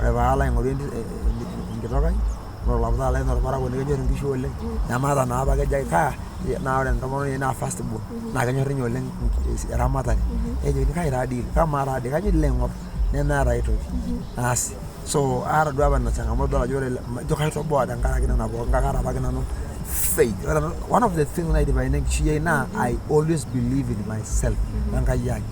Ore paalo aing'oru enkitok ai, ore olaputani lai naa orparakuoni kenyor inkishu oleng, nemaata naa apa kejo ake kaa, naa ore entomononi ai naa first born naa kenyor ninye oleng eramatare. Nejokini kai taa dii, kamaa taa dii kajo ilo aing'or nemeeta ai toki. Asi so aata duo apa ina changamoto idol ajo ore ijo kaitoboa tenkaraki nena pookin kake aata apake nanu faith. Ore one of the things naidifine enkishui ai naa I always believe in myself we Nkai ai.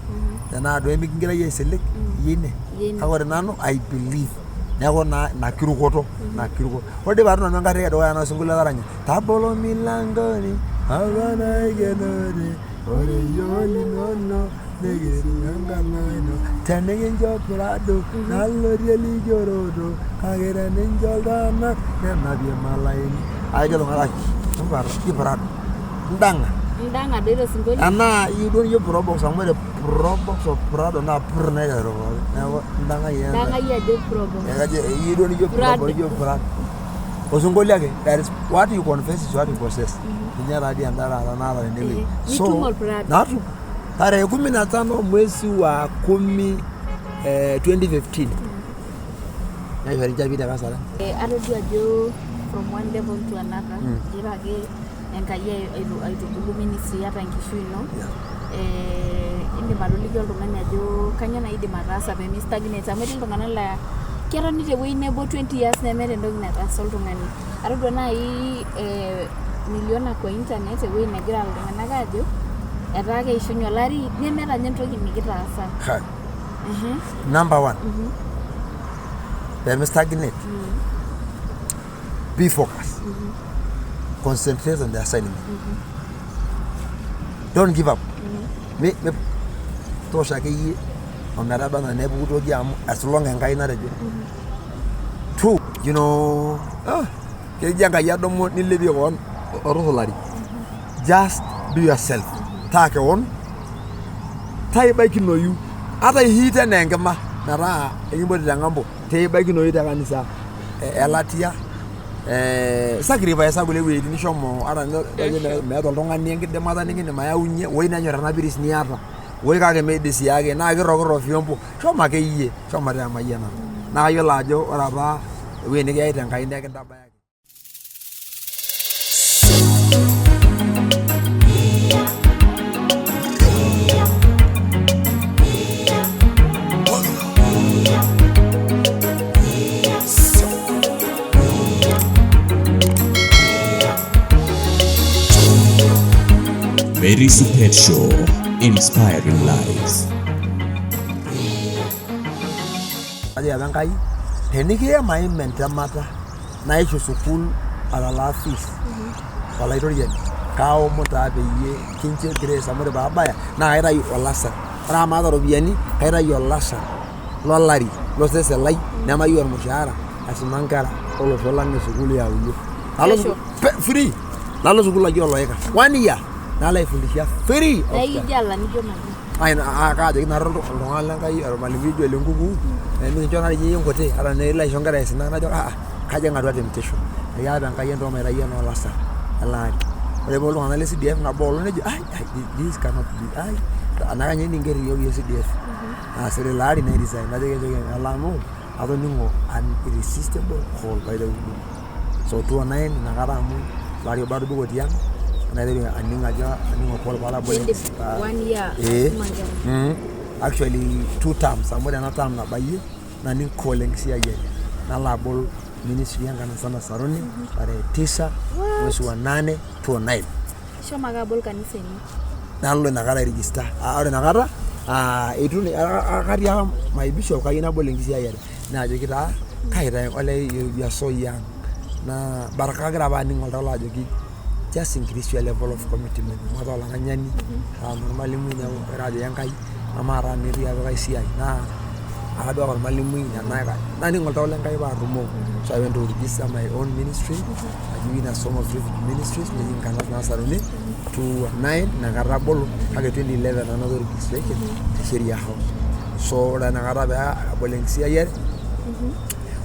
Tenaa duo emikigirai aisilig iyie ine kake ore nanu I believe. Neeku naa ina kirukoto ina kirukoto. Ore dii paatum nanu engarri edukuya naa osinkolio lataranya tabolo milangoni apa naikenori ore iyiok linono nikitii enkarna ino tenikincho Prado nalotie likioroto kake tenincho iltung'anak nenapie malaini. Ajo iltung'anak ji Prado ndang'a. Ndang'a doi ilo sinkolio. Enaa iyieu duo nijo Probox amu ore Probox o Prado naa prr naiteru pookin. Neeku ndang'ayie. Ndang'ayie ajo Probox. Kajo iyieu duo nijo Probox nijo Prado. Osinkolio ake that is what you confess is what you possess. Ninye taa dii enda taata naata tenewueji. Nitum olprado. Natum. Tarehe 15 mwezi wa kumi 2015. Naishori nchapi te Kasarani. Atodua ajo from one level to another egira ake Enkai aitubulu ministry ata enkishui ino. Indim atoliki oltung'ani ajo kainyoo naaji idim ataasa pee mi stagnate amu etii iltung'anak laa ketoni tewueji nebo 20 years nemeeta entoki nataasa oltung'ani. Atodua naaji niliona kwa internet ewueji negira iltung'anak aajo etaa keishunye olari nemeeta ninye entoki nikitaasa. Number one, pee mi stagnate, be focused. Concentrate on the assignment. Don't give up. Toosho akeyie ometaba anaa nepuku toki amu as long Enkai natejo. Two, you know, kejo Enkai adumu nilepie koon otusulari. Just be yourself. Taa kewon, taibaikinoyu ata ihiit enaa enkima metaa ekimpoti te ng'ambo tiibaikinoyu te kanisa elatia sacrifice kulie wuejitin nishomo ata meeta oltung'ani enkidimata nikindim ayaunye woi nenyor ena piris niata woi kake meidisiake naa kirrokirro vyombo shomo akeyie shomo taa emayianata naa kayiolo ajo ore apa ewueji nikiyaita Enkai naa ekintabaya. Mary Supet Show, inspiring lives. Ajo apa Enkai tenikiya maima entemata naishu sukuul atalaa fees olaitoriani kaomon taa peyie kincho grace amu ore paabaya naa kaitayu olasar ore amu maata iropiyiani kaitayu olasar lolari losesen lai nemayieu ormushaara aisuma nkera olosho lang e sukuul e aulo nalo Kesho. free nalo sukuul naji oloika one year nalo aifundisha free of Naa charge. ikijo ala nijo maji. Ai kaajoki naa oltung'ani le Nkai ormalimui oji ole Nkukuu emikincho naa dii iyie nkuti ata tenilo aisho nkera isina najo aa kajing atua temptation ekiata Enkai entoki maitai enaa olasar ele ari. Ore peelotu iltung'anak le CDF nabo olong nejo ai this cannot be ai enaa kainyoo ninger iyiook iyie CDF. Asi ore ilo ari nai resign najoki enchoki alo amu atoning'o an irresistible call by the huduma. So 2009 inakata amu ilo ari obo atobiko tiang naiteru aning ajo aning call paalo abol Nindip one year ee aisuma nkera. Actually two terms amu ore ena term nabayie naning call enkisiayiare nalo abol ministry enkanisa nasaruni tarehe tisa mwezi wa nane 2009. Ishomo ake abol kanisa ino. Nalo inakata ai register. Ore inakata eitu katii ake my bishop kayieu nabol enkisiayiare naajoki taa kai taa olee you are so young naa but kagira apa aning oltau laajoki just increase your level of commitment amu ataa olaranyani ataa naa ormalimui neeku kagira ajoki Enkai amaa taa metii apa ai siai naa akaduak ormalimui tenaa naning oltau le Nkai paatumo so I went to register my own ministry naji Winners Home of Refuge Ministries netii Nkanas Nasaruni 2009 inakata abolo kake 2011 anoto registration te Sheria House so ore inakata pee abol enkisiayiare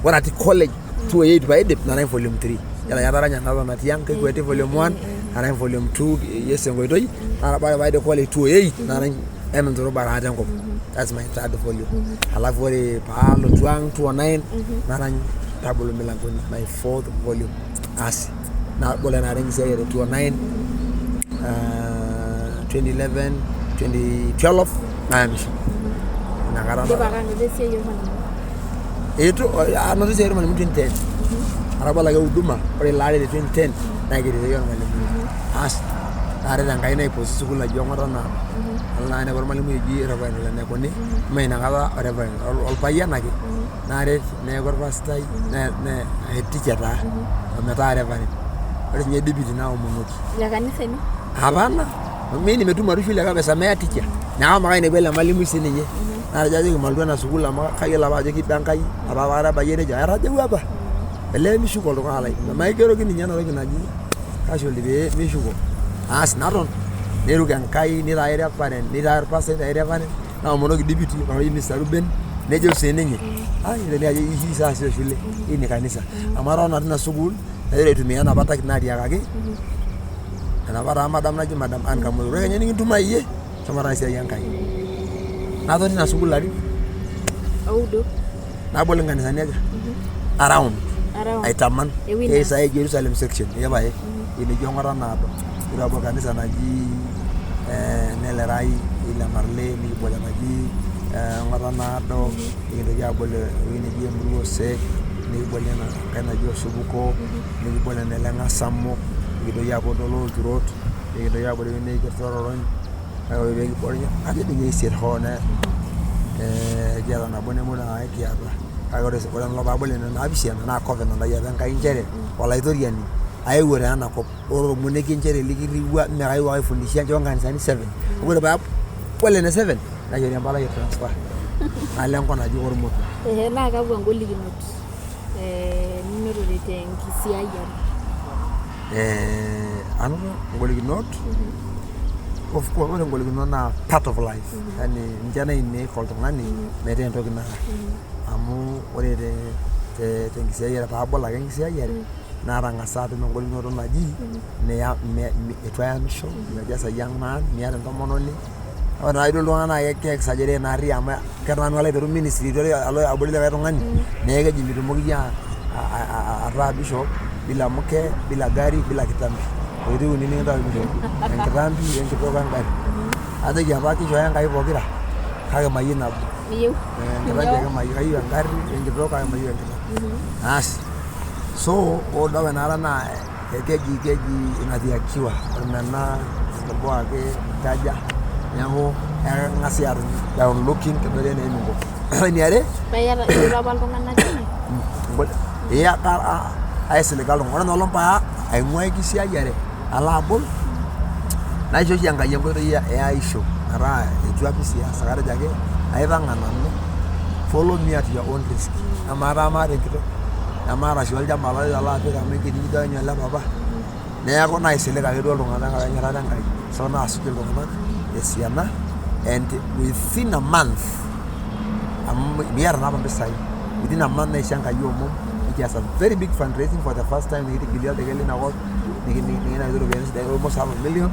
ore atii college 2008 paidip narany volume 3 yiolo ajo ataranya natona tiang kekweti volume 1 narany volume 2 Yesu enkoitoi ore paidip college 2008 narany Eminturubara ate enkop. That's my third volume. Alafu ore paalotu ang 209 narany Tabolo Milangoni, my fourth volume. Asi nabol enare enkisiayiare 209, 2011, 2012 nayamisho inakata. Indipa ake anoto esiai ormalimui? Eitu anoto esiai ormalimui 2010. Atabolo ake huduma. Ore ilo ari le 2010 naa ketii esiai ormalimui. As naaret Enkai naiposti sukuul naji Ong'ata Naado. Alo naa ainepu ormalimui oji Reverend Ole Nekuni, mee inakata Reverend, orpayian ake naret neeku orpastai, ne head teacher taa ometaa Reverend. Ore sinye deputy naomonoki. Le kanisa ino? Hapana, mimi nimetuma tu shule kama samea teacher. Neeku makainepu ele malimui sininye. Natejo ajoki malotu ena sukuul amu kayiolo apa ajo kiba Enkai apa apa atabayie nejo atajeuo apa. Elee mishuko oltung'ani lai. Maigeroki ninye ena toki naji casualty pee mishuko. Aas naton niruk Enkai nitae reverend, nitae orpastai, nitae reverend, naomonoki deputy oji Mr. Ruben nejo sininye ai elelek ajo hii sasa sio shule, hii ni kanisa. Amu atotona tina sukuul nagira aitumia enapa taki naatiakaki enapa taa madam naji Madam Ann Kamoyo. Ore kenya enekintuma iyie shomo taasa esiai Enkai. Naton tina sukuul ilarin Oudo. Nabol inkanisani aja around Around. aitaman E Winners. KSI Jerusalem section ee pae eneji ong'ata naado. Nikitabol kanisa naji Nelerai ile Marley, nikibol enaji ong'ata naado, nikintoki aabol ewueji neji Emurua Osek, nikibol enkae naji Osupuko, nikibol ene Leng'asamo, nikintoki aapuo Toloolturot, nikintoki aabol ewueji neji Kertororony, ore pee kibol kajo doi ninye isiet hoo kiata nabo neme ake kiata. Kake ore ena paabol ene naapishana naa covenant ai apa Enkai nchere olaitoriani aewuo taa enakop ore ormonekie nchere likirriwua mee kayewuo ake aifundisha nchoo nkanisani seven. Ore paabol ene seven naishori empalai e transfer nalo enkop naji Ormoto. Ehe, naa kakwa ngolikinot ninotore tenkisiayiare? Anoto ngolikinot, of course ore ngolikinot naa part of life, yani ninche nai make oltung'ani metaa entoki nara. Amu ore tenkisiayiare paabol ake enkisiayiare natang'asa atum engolikinoto naji eitu ayamisho, you are just a young man, miata entomononi. Ore naa duo iltung'anak naa ke exaggerate naarri amu keton nanu alo aiteru ministry eitu alo abore likae tung'ani neeku keji mitumoki iyie ataa bishop bila mke, bila gari, bila kitambi. Ntokitin uni nikintayu bishop, enkitambi, wenkitok wengari. Atejo apa kishooyo Enkai pokira kake mayieu nabo. Miyieu? Enkitambi ake mayieu, kayieu engari wenkitok kake mayieu enkitambi. Asi so ore duo apa inakata naa keji inatiakiwa ormena etoboa ake nkaja neeku eking'asi aatum down looking kidoli enaa eminko. Ore eniare Paa iyata inoto apa iltung'anak tine? Ee aisiliga iltung'anak. Ore enoolong paa aing'ua enkisiayiare alo abol naisho oshi Enkai enkoitoi e aisho metaa eitu apa isiasa katejo ake aipang'a nanu follow me at your own risk. Amaa taa maata enkitok nemaata sii olchamba laloito alo apik amu enkiti duo ninye ele papa neeku naisilig ake duo iltung'anak tenkaraki enyorrata Enkai so naasuj iltung'anak tesiana and within a month amu miata naa apa mpisai within a month naisho Enkai omom nikias a very big fundraising for the first time nikitigilie oldeket lina kop nikinayautua iropiyiani sidain almost half a million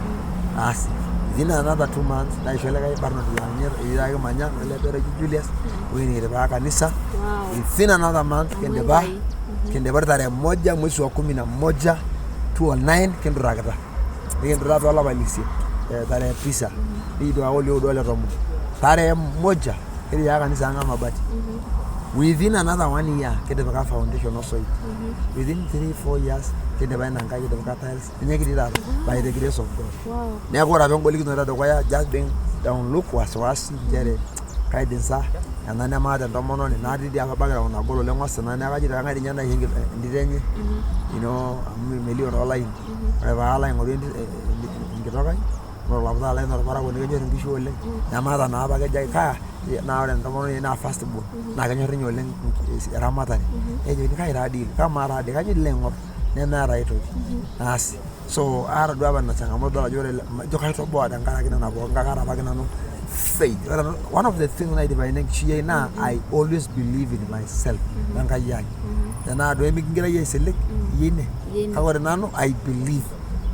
asi within another 2 months naisho likae barnoti laa ninye etii kimanya ole obo oji Julius ewueji nikitipika kanisa. Within another month kindipa tarehe 1 mwezi wa 11 2009 kindurakita nikinduraa tolapa liisiet tarehe 9 nikiduraa olioudo ole tomon tarehe 1 kitipika kanisa ang amabati. Within another one year kitipika foundation osoit. Within 3-4 years kindipa ina nkae kitipika tiles ninye kitii taata by the grace of God. Neeku ore apa engolikinoto edukuya just being down look wasiwasi nchere kaidim sa ena nemaata entomononi natii dii apa background nagol oleng osina neeku kajo kang'ae dii ninye naisho entito enye amu melio naa olaini. Ore paalo aing'oru enkitok ai ore olapita lai naa orparakuoni kenyor inkishu oleng nemaata naa apa kejo ake kaa naa ore entomononi naa first born naa kenyor ninye oleng eramatare nejokini kai taa dii kamaa taa dii kajo ilo aing'or nemeeta ai toki. Asi so aata duo apa ina changamoto idol ajo ore ijo kaitoboa tenkaraki nena pookin kake aata apake nanu faith. Ore one of the things naidifine enkishui ai naa I always believe in myself Enkai ai. Tenaa duo emikigirai aisilig iyie ine kake ore nanu I believe.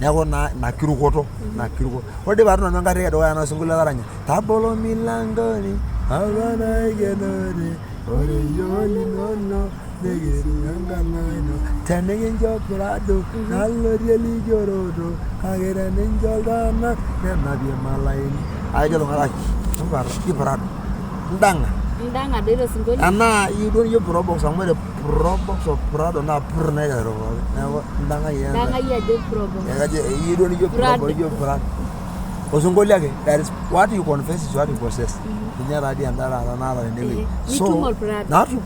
Neeku naa ina kirukoto, ina kirukoto. Ore dii paatu nanu engarri edukuya naa osinkolio ataranya, tabolo milangoni apa naikenori ore iyiok linono nikitii enkarna ino tenikincho Prado nalotie elikioroto kake tenincho iltanak nenapie malaini. Ajo iltung'anak ji Prado ndang'a. Ndang'a doi ilo sinkolio. Enaa iyieu duo nijo Probox amu ore Probox o Prado naa prr naiteru pookin. Neeku ndang'ayie ena. Ndang'ayie ajo Probox. Kajo iyieu duo nijo Probox nijo Prado. Osinkolio ake that is what you confess is what you possess. Ninye taadii enda taata naata tenewueji. Nitum olprado. Natum.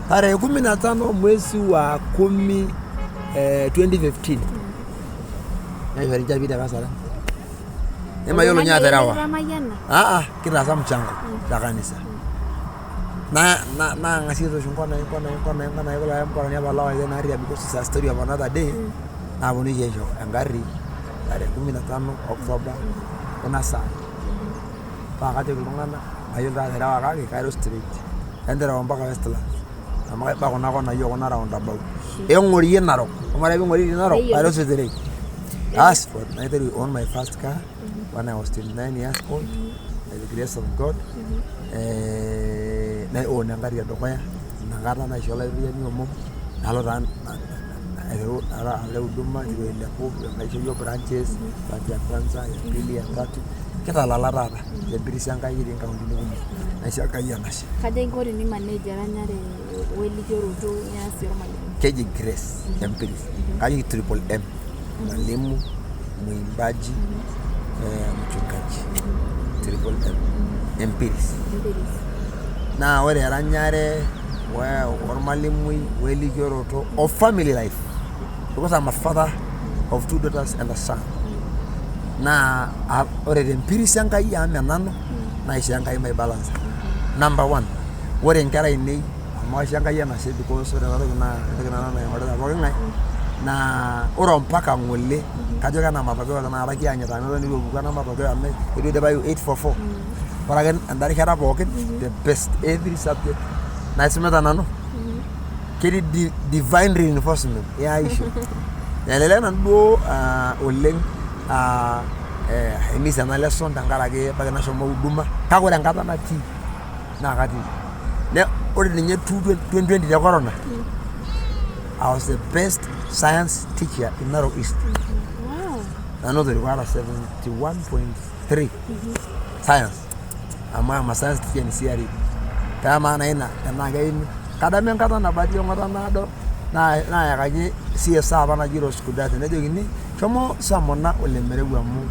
Tarehe 15 mwezi wa kumi 2015. Naishori nchapi te Kasarani. Nemayiolo ninye aterewa. Aa, kitaasa mchango te kanisa. Naang'asie oshi nkonai nkonai nkonai nkonai ore ake mkonani apa lawaita ina arri because it's a story of another day naaponu aisho engarri tarehe 15 October kuna saai. Paa kajoki iltung'anak mayiolo taa aterewa kake kairo straight. Enterew mpaka Westlands amu kaiba kuna konai o kuna roundabout. Eng'orie Narok amu ore ping'oririi Narok kairo straight. As for naiteru own my first car when I was 29 years old by the grace of God nai own engarri edukuya inakata naishoo olaitoriani omom nalo taa aiteru alo huduma aiteru ailepu naisho iyiok branches branch ya kwanza ya pili ya tatu kitalala taata tempiris Enkai kitii nkauntini kumok naisho Enkai enashe. Kaja inko tenimanage eranyare welikioroto nias sii ormalimui? Keji Grace empiris kaji triple M mwalimu mwimbaji mchungaji triple M empiris. Empiris. Naa ore eranyare ormalimui welikioroto o family life because I'm a father of two daughters and a son. Naa ore tempiris Enkai amu mme nanu naishoo Enkai maibalansa. Number one, ore inkera ainei amu aisho Enkai enashe because ore ena toki naa entoki nanu naing'orita pooki ng'ae naa ore ompaka ng'ole kajo kena matokeo tenakata kianyita amu eton eitu epuku ena matokeo amu eitu eidipayu 844. Ore ake enda rishata pookin the best every subject naisumita nanu ketii divine reinforcement yaisho. Elelek nanu duo oleng aimiss ena lesson tenkaraki ebaiki nashomo huduma kake ore enkata natii naa katii. Ore ninye 2020 te corona I was the best science teacher in Narok East. Nanu otoriko aata 71.3 science amu I'm a science teacher in CRE. Kamaa naa ina tenaa keimi. Kadamu enkata nabo atii ong'ata naado naayakaki CS apa naji Rose Kudate nejokini shomo samuna Ole Mereu amu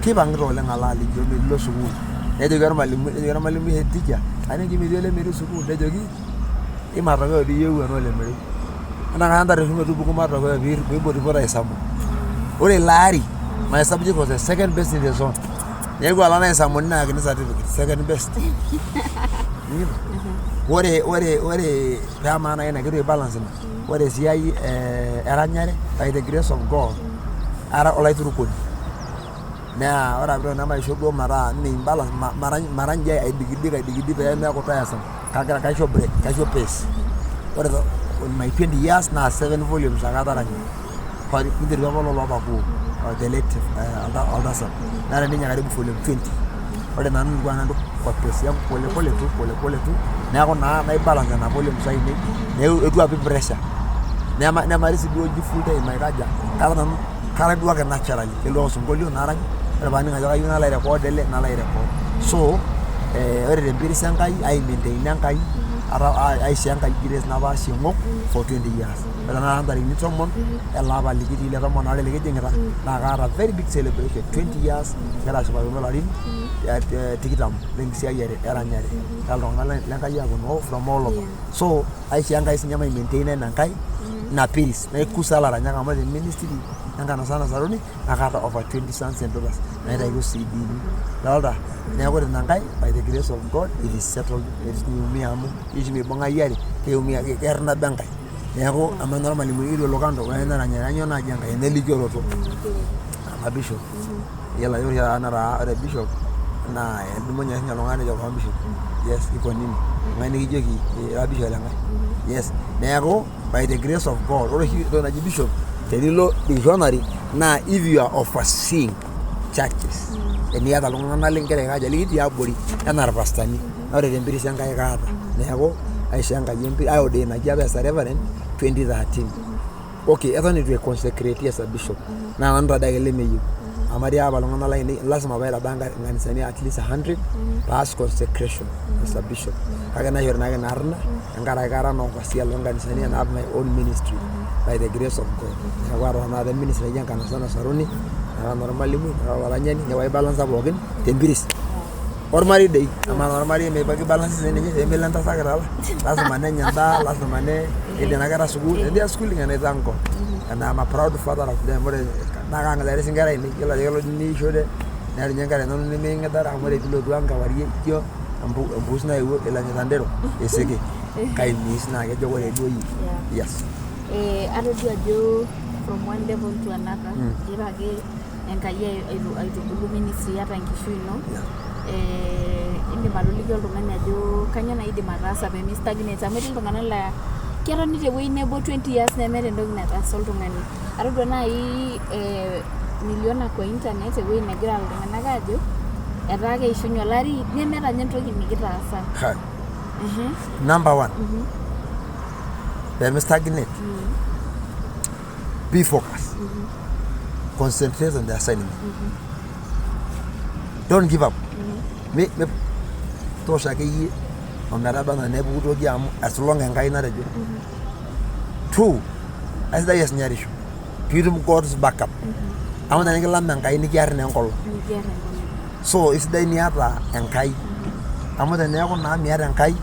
kipang'ita oleng alo alikio melilo sukuul. Nejoki ormalimui nejoki ormalimui head teacher kainyioo metii Ole Mereu sukuul nejoki imatokeo dii iyieu enaa Ole Mereu. Enakata ntarreshu metupuku matokeo piipotipoto aisamun. Ore ilo ari my subject was the second best in the zone. Neeku alo naisamuni neyakini certificate second best. Ore ore ore peamaa nai ina kitu aibalance ina ore esiai eranyare by the grace of God ara olaiturukoni naa ore apa nemaisho duo metaa mme imbalance marany dii aidikidik aidikidik pee meeku tiresome kake kaisho break kaisho pace. Ore in my 20 years naa 7 volumes ake ataranya. Niterua apa lolo opakuo the late oltasat neeta ninye karibu volume 20. Ore nanu nilikuwa nanu kwa pace yangu pole pole tu pole pole tu neeku naa naibalance nena volumes ainei neeku eitu apik pressure nematii sii duo ji full time aikaja kara nanu kara duo ake naturally kelo ake osinkolio narany ore paaning ajo kayieu nalo airecord ele nalo airecord. So ore tempiris Enkai aimaintaina Enkai aishoo Enkai grace napaashie ng'ok for 20 years. Ore tenakata ntarikini 10 ele apa likitii le 12 likijing'ita naa kaata very big celebration 20 years kigira aashipakino ilarin tikitam lenkisiayiare eranyare iltung'anak lenkai aaponu from all over. So aishoo Enkai sinye maimaintaina ina Enkai ina piris naikusa ilaranyak amu ore te ministry enkanasa nasaruni naa kaata over 20 sons and daughters naitayuo CDni idolta. Neeku ore ina nkae by the grace of God it is settled miumia amu oshi mibung'ayu are keumia keer nabo enkae. Neeku amaa naa ormalimui otii kando ore eneranyare kainyoo naaji Enkai enelikioroto ama bishop iyiolo ajo ore oshi taata netaa ore bishop naa edumunye ake oltung'ani nejo kewon bishop yes iko nini ng'ae nikijoki ira bishop le ng'ae yes neeku by the grace of God ore oshi entoki naji bishop. Tenilo dictionary naa if you are overseeing churches, teniata iltung'anak lingira aikaja likitii abori enaa irpastani. Naa ore tempiris Enkai kaata. Neeku aishoo Enkai empiris aiordinaki apa as a reverend 2013. Okay, eton eitu ai consecrate as a bishop. Naa nanu tadii ake lemeyieu. Amu atii apa iltung'anak lainei lasima paitabaya nkanisani at least 100 paas consecration as a bishop. Kake naishori naake ina arna tenkaraki kara naa overseer loonkanisani and I have my own ministry by the grace of God. Neeku aata tenakata ministry naji Enkanasa Nasaruni, nara naa ormalimui, nara olaranyani, neeku aibalansa pookin tempiris. Ormarei dei, amaa naa ormarei kibalansi sininye pemelo entasat kitala, lasima nenya endaa, lasima netii nena kera sukuul, and they are schooling and I thank God. And I'm a proud father of them. Ore naa kaang'idare sii inkera ainei, yiolo ajo kelo niishore neeta ninye inkera inonok nemiking'idare amu ore piilotu ang kewarie ijo empuus naewuo ilanyita ndero isiki. Kaimiss naa kejo ore duo iyie. Yes. Atodua ajo from one level to another, egira ake Enkai aitubulu ministry ata enkishui ino. Indim atoliki oltung'ani ajo kainyoo naaji idim ataasa pee mi stagnate amu etii iltung'anak laa ketoni tewueji nebo 20 years nemeeta entoki nataasa oltung'ani. Atodua naaji niliona kwa internet ewueji negira iltung'anak aajo etaa keishunye olari nemeeta ninye entoki nikitaasa. Number one, pee stagnate, be focused. Concentrate on the assignment. Don't give up. Mi toosho akeyie ometaba enaa nepuku toki amu as long Enkai natejo. Two, aisidai esinyarisho piitum God's backup. Amu tenikilam Enkai nikiarr naa enkolong. Nikiar enkolong. So isidai niata Enkai amu teneeku naa miata Enkai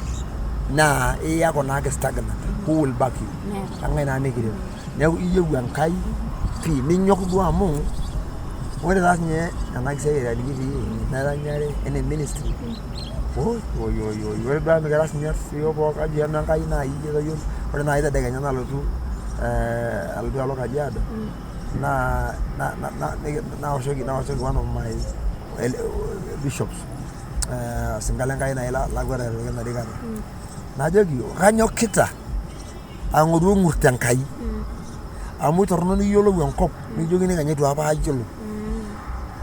naa iyaku naake stagnant. Who will back you? Meeta. Kang'ae naa nikiret? Neeku iyieu Enkai pii ninyok duo amu ore taa sinye ena kisiayiare nikitii neranyare ene ministry oi oi oi oi ore duo amu mikira sinye iyiok pooki kaji nanu Enkai naa iyie otayiolo ore naaji tedekenya nalotu alotu alo Kajiado naa nawoshoki one of my bishops osinka lenkai naaji lakwet airoroki enoshi kata najoki kanyokita aing'oru eng'ur tenkai amu torrono niyiolou enkop nikijokini kenya eitu apa ayiolou.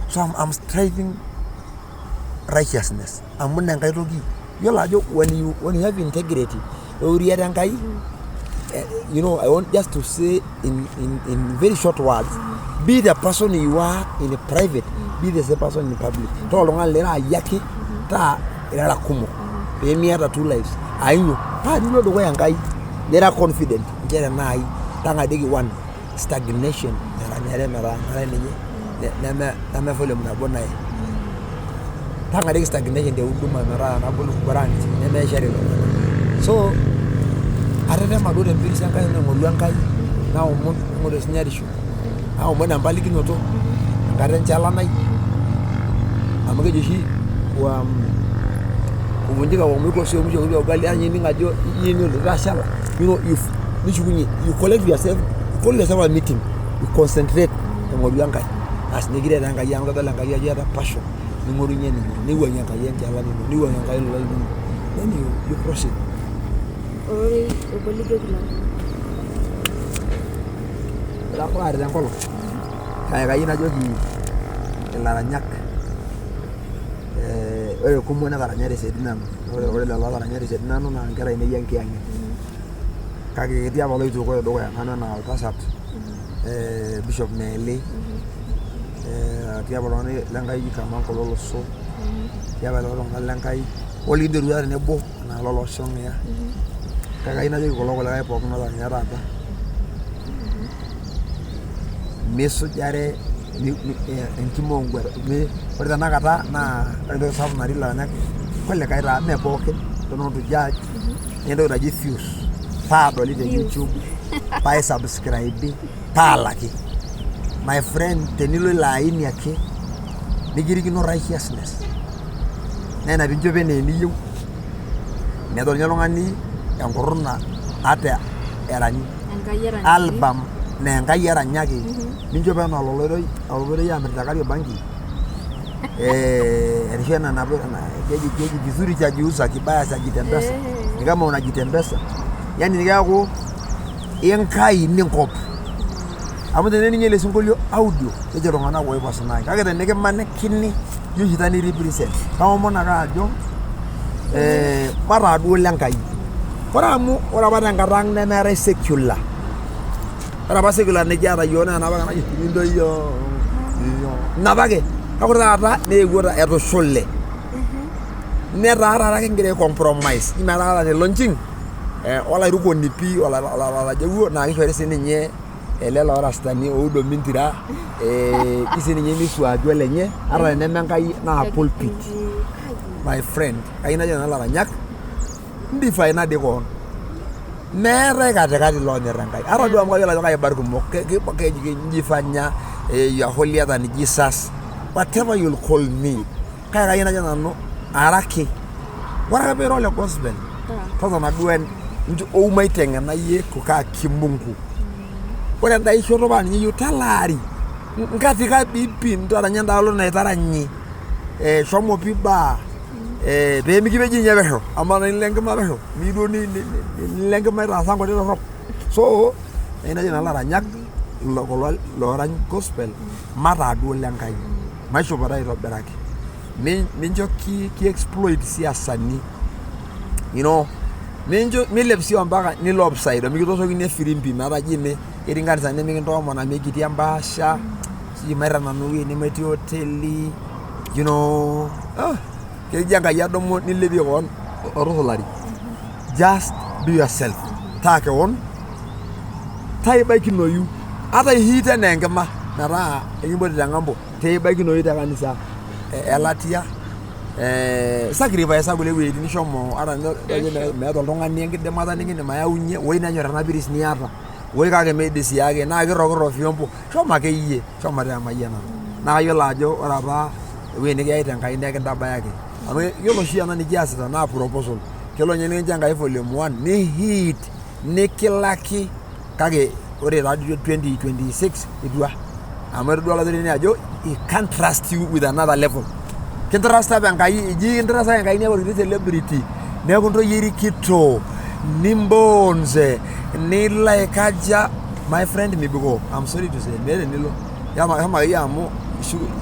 So I'm striving righteousness amu ina enkae toki yiolo ajo when you have integrity euriata Enkai you know I want just to say in very short words be the person you are in private be the same person in public. Taa oltung'ani lira iyie ake taa irara kumok pee miata two lives ainyo paa tenilo dukuya Enkai nira confident nchere naai tang'adieki one stagnation eranyare metaa nara ninye neme volume nabo naye. Tang'adieki stagnation te huduma metaa nabol branch nemeishari iltung'anak. So atetema duo tempiris Enkai naing'oru Enkai naomon naing'oru esinyarisho naomon empalikinoto enkata enchalan ai amu keji oshi kuvunjika kwa mwiko sio mwisho wa kupika ugali yaani ining ajo itashala you know nishukunye you collect yourself you call yourself a meeting you concentrate aing'oru Enkai asi nikiret taa Enkai amu kedol Enkai ajo iyata passion ning'orunye ninye niwuang'ie Enkai enchalan ino niwuang'ie Enkai ilolan linonok then you proceed. Ororei obo lijoki ilo tung'ani. Ore tenkolong kake kayieu najoki ilaranyak ore irkumok netaranya tesiadi nanu ore lelo ootaranya tesiadi nanu naa inkera ainei enkiyang'et kake ketii apa iloitukuo tedukuya nanu enaa oltasat Bishop Meeli etii apa oltung'ani lenkai oji Kamango Loloso etii apa lelo tung'anak lenkai olikinterua tenebo enaa lolo Song'ia kake kayieu najoki kulo kulikae pookin ootaranya taata misujare enkima oonguat ore tenakata naa ore entoki sapuk natii ilaranyak kulikae taa mee pookin don't want to judge naa entoki naji views paadoli te YouTube paisubscribe paalaki my friend tenilo ilo aini ake nikirikino righteousness naa ina piinchopo enaa eniyieu nedol ninye oltung'ani enkurruna ata eranyi album naa Enkai eranyaki ninchopo enaa ololoitoi aamir te Kariobangi arashu ena keji kizuri chajiuza kibaya chajitembeza ni kama unajitembeza yani keeku Enkai ninkop. Amu tenening ele sinkolio audio nejo iltung'anak oiposunaki kake tenikimanikini ijo oshi taa ni represent. Kaomon ake ajo eh, mataa duo ile Nkai. Ore amu ore apa tenkata ang nemeetae secular. Ore apa secular nikiata iyiook naa enapa ake naji intoyio ina apake. Kake ore taata neewuo etushule. Netaa taata kigira ai compromise metaa ata te launching olairukoni pii olajewuo naa kishori sininye ele loorastani oudo mintira eji sininye misuaju olenye ata teneme Enkai naa pulpit. My friend, kayieu najoki nanu ilaranyak ndifina dii koon. Meetae katikati loonyor Enkai. Ata duo amu kayiolo ajo kaiba irkumok njifanya you are holier than Jesus whatever you'll call me kake kayieu najo nanu ara ake. Ore ake piira ole gospel totona duo ou maiteng'ena iyie kukaa kimungu. Ore enda ishoto paa ninye iyieu talaari nkatika pii ntaranya endaalo naitaranyi shomo pii baa pee mikipeji ninye pesho amaa tenilo enkima pesho miyieu duo nilo enkima itaasa nkuti torrok. So kayieu najoki nanu ilaranyak kulo loorany gospel mataa duo ile Nkai maishopoto aitobiraki mincho ki exploit isiasani you know mincho milep sii ompaka nilo offside amu mikitooshokini efirimbi metaa ji ketii nkanisani nemikintoomon amu ekitii embaasha sijui mairrag nanu ewueji nemetii hoteli you know kejo Enkai adumu nilepie koon otusulari just be yourself taa kewon taibaikinoyu ata ihiit enaa enkima metaa ekimpoti te ng'ambo teibaikinoyu te kanisa elatia sacrifice kulie wuejitin nishomo ata meeta oltung'ani enkidimata nikindim ayaunyie woi nenyor ena piris niata woi kake meidisiaki naa kirrokirro vyombo shomo akeyie shomo taa emayianata naa kayiolo ajo ore apa ewueji nikiyaita Enkai naa ekintabayaki amu yiolo oshi ena nikiasita naa proposal kelo ninye nikincho Enkai volume one ni hit nikilaki kake ore taa 2026 itua amu etodua Olaturoni ajo he can't trust you with another level kintrasta apa Enkai eji kintrasta Enkai niaku orkiti celebrity neeku intoyie irikito nimbonze nilo aikaja my friend mibikoo I'm sorry to say meeta enilo shomo akeyie amu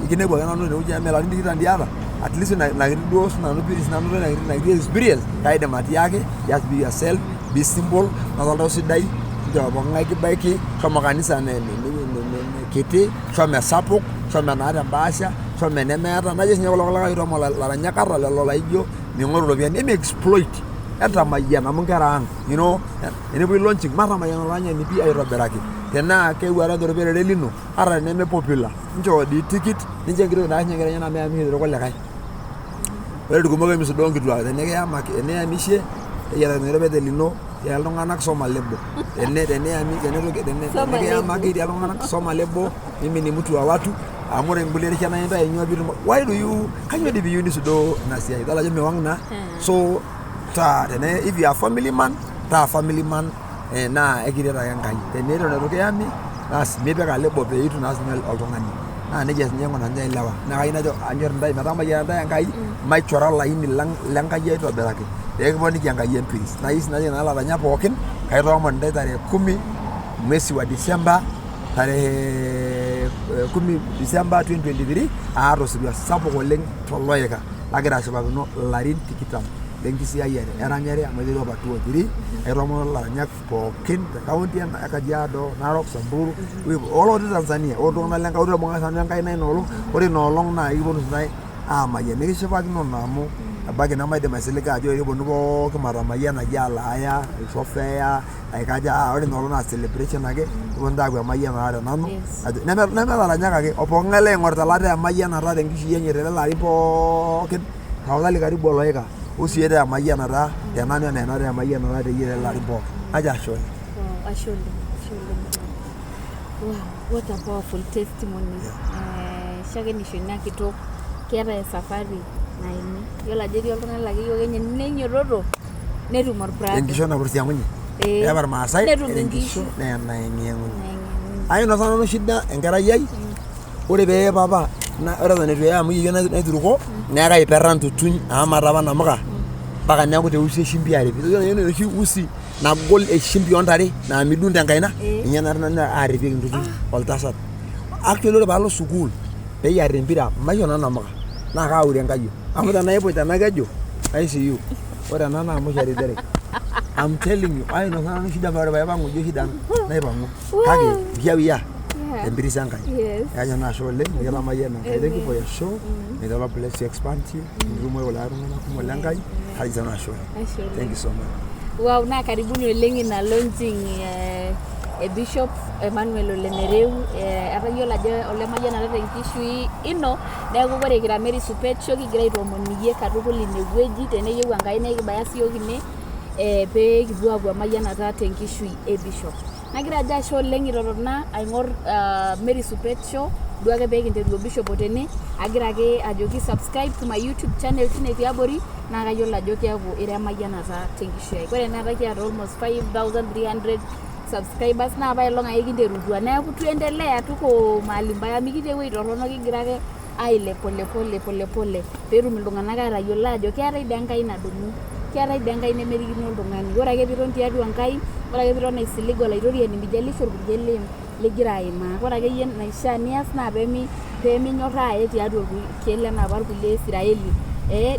ikinepu ake nanu tenewueji amu ilarin tikitam dii aata at least ina kiti duo sinanu piris nanoto ina kiti experience kaidim atiaki just be yourself be simple noto oltau sidai nchoo pooki ng'ae kibaiki shomo kanisa kiti shomo esapuk shomo enaata embaasha shomo enemeeta najo sinye kulo kulikae oitoomon ilaranyak ata lelo laijo ming'oru iropiyiani eme exploit entamayian amu inkera ang you know tenepuoi launching matamayian olaranyani pii aitobiraki tenaa kewuata ninche orperere lino ata teneme popular nchoo dii tikit nincho enkiti toki naas ninye enkerai enye meyamisho torkulikae ore irkumok emisudoo nkituak tenikiyamaki teniyamishe teyiarakinoyu orpete lino tiaki iltung'anak soma lebo tenikiyamaki tiaki iltung'anak soma lebo mimi ni mtu wa watu amu ore nkulie rishat naa intayu nyoo piitumoki why do you kanyoo dii piyieu nisudoo ina siai idol ajo miwang naa so taa tene if you are family man taa family man naa ekiret ake Enkai teneton eitu kiyami basi nipik alebo pee itum naa sinye oltung'ani naa nejia sinye ikuna ninche ilewa naa kayieu najo anyor intae metamayiana intae Enkai maichora olaini lang le Nkai aitobiraki pee kiponiki Enkai empiris nayieu sii najoki nanu ilaranyak pookin kaitoomon intae tarehe kumi mwezi wa Disemba tarehe kumi Disemba 2023 aata osirua sapuk oleng toloika lagira ashipakino ilarin tikitam lenkisiayiare eranyare amu aiterua apa 203 aitoomono ilaranyak pookin te county e Kajiado, Narok, Samburu olotii Tanzania oltung'anak le Nkai otii sinanu Enkai ina olong ore ina olong naa ekiponu sintae aamayian nikishipakinono amu ebaiki nemaidim aisiliga ajo ekiponu pookin matamayianaki alaaya aisho fare aikaja aa ore ina olong naa celebration ake niponu intae aaku emayianata te nanu neme laranyak ake opooki ng'ae laing'orita lataa emayianata tenkishui enye telelo arin pookin tafadhali karibu oloika osie taa emayianata te nanu enaa enataa emayianata teyie lelo arin pookin najo ashe oleng. Wow, ashe oleng, ashe oleng. Wow, what a powerful testimony. Yeah. Shakenisho ina kitok keetae esafari naimi. Yiolo ajo etii oltung'ani laa keyieu ake ninye nenyototo netum orbrother. Enkishon napursiang'unye. Eh, Eepa irmaasai netum enkisho inkishu. naa enaeng'iyeng'unye. Naeng'iyeng'unye. Ainosa nanu shida enkerai ai ore pee papa ore eton eitu eye amu iyiok naituruko neeku kaiperra ntutuny amu maata apa namuka mpaka neeku teusi eshimbi arip. Ore enoshi usi nagol eshimbi oontare naa midung tenkaina Eh. ninye ena nanu aaripieki intokitin oltasat. Actually ore paalo sukuul peyie aar empira maisho nanu namuka naa kaure enkayiok amu tenaiput ena keju ICU ore ena naa moshari derek. I'm telling you ainosa nanu shida ore paipang'u ijo shida naipang'u kake here we are empiris Enkai. Yes. Kajo naa ashe oleng nikitamayiana Enkai. Thank you for your show. May the Lord bless you, expand you. Nitumoki kulo tung'anak kumok le Nkai. Kajo nanu ashe oleng. Ashe oleng. Thank you so much. Wow, naa karibuni oleng ina launching e Bishop Emmanuel Ole Mereu atayiolo ajo olemayianata tenkishui ino neeku ore kira Mary Supet Show kigira aitoomon iyie katukul inewueji teneyieu Enkai naa ekibaya siyiok ine pee kipuo aapuo emayianata tenkishui e Bishop. Nagira ajo ashe oleng itotona aing'or Mary Supet Show duo ake pee kinteru o Bishop otene agira ake ajoki subscribe to my YouTube channel tine tiabori naa kayiolo ajo keeku ira emayianata tenkishui ai. Ore tenakata kiata almost 5300 subscribers naa apaelong ake kinterutua neeku tuendelea tuko mahali mbaya mikitii ewueji torrono kigira ake ailep pole pole pole pole peetum iltung'anak aatayiolo ajo keetae dii Enkai nadumu keetae dii Enkai nemerikino oltung'ani ore ake piiton tiatua Enkai ore ake piiton aisilig olaitoriani mijalisha orpurkel ligira aimaa ore akeyie enaishaa nias naa peminyorraa aye tiatua orpurkel enaa apa irkulie Israeli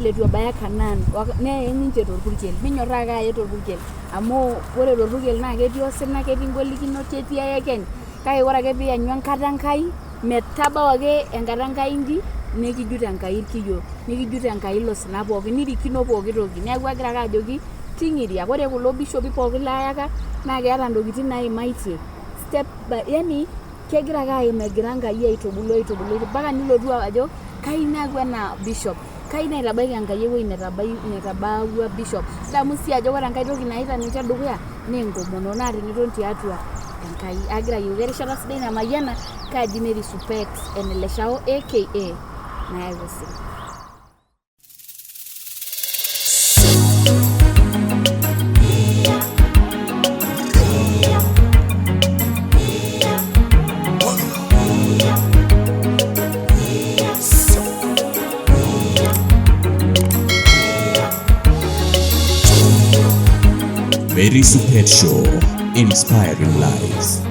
leitu ebaya Canaan neye ninche torpurkel minyorraa ake aye torpurkel amu ore torpurkel naa ketii osina ketii ingolikinot ketii eyekeny kake ore ake piiyanyu enkata Enkai metabau ake enkata Enkai inji nikijut Enkai irkiyo nikijut Enkai ilo sina pookin nirikino pooki toki neeku agira ake ajoki ting'iria ore kulo bishopi pookin laayaka naa keeta intokitin naimaitie step by yani kegira ake aim egira Enkai aitubulu aitubulu mpaka nilotu ajo kayieu naaku enaa bishop kayieu naitabaiki Enkai ewueji netabawua bishop damu sii ajo ore enkae toki naita ninche dukuya naa enkomono naa teniton tiatua Enkai agira ayieu erishata sidai namayiana kaji Mary Supet Eneleshao aka nayaki osina. Mary Supet Show, inspiring lives.